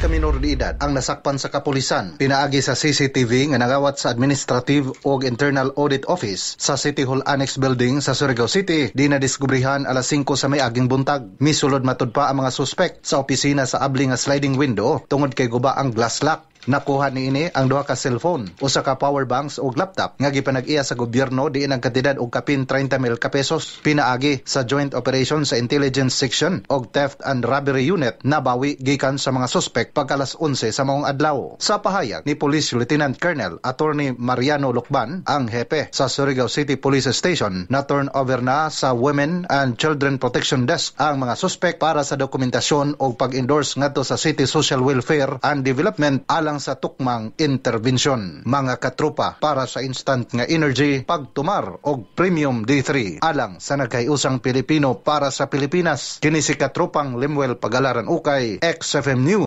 Upat ka minor de edad ang nasakpan sa kapulisan pinaagi sa CCTV nga nangawat sa Administrative ug Internal Audit Office sa City Hall Annex Building sa Surigao City, di na diskubrihan alas 5 sa may-aging buntag. Misulod matud pa ang mga suspek sa opisina sa abli nga sliding window tungod kay guba ang glass lock. Nakuha niini ang duha ka cellphone, usa ka power banks ug laptop nga gipanag-iya sa gobyerno diin ang kantidad og kapin 30 mil ka pesos. Pinaagi sa joint operation sa Intelligence Section og Theft and Robbery Unit, nabawi gikan sa mga suspek pagka alas 11 sa maong adlaw. Sa pahayag ni Police Lieutenant Colonel Attorney Mariano Lukban, ang hepe sa Surigao City Police Station, na turn over na sa Women and Children Protection Desk ang mga suspek para sa dokumentasyon o pag-endorse ngadto sa City Social Welfare and Development alang sa tukmang intervention. Mga katropa, para sa instant nga energy, pagtumar og Premium D3 alang sa nagkaiusang Pilipino para sa Pilipinas. Kini si katropang Lemuel Pagalaran Ukay, XFM News.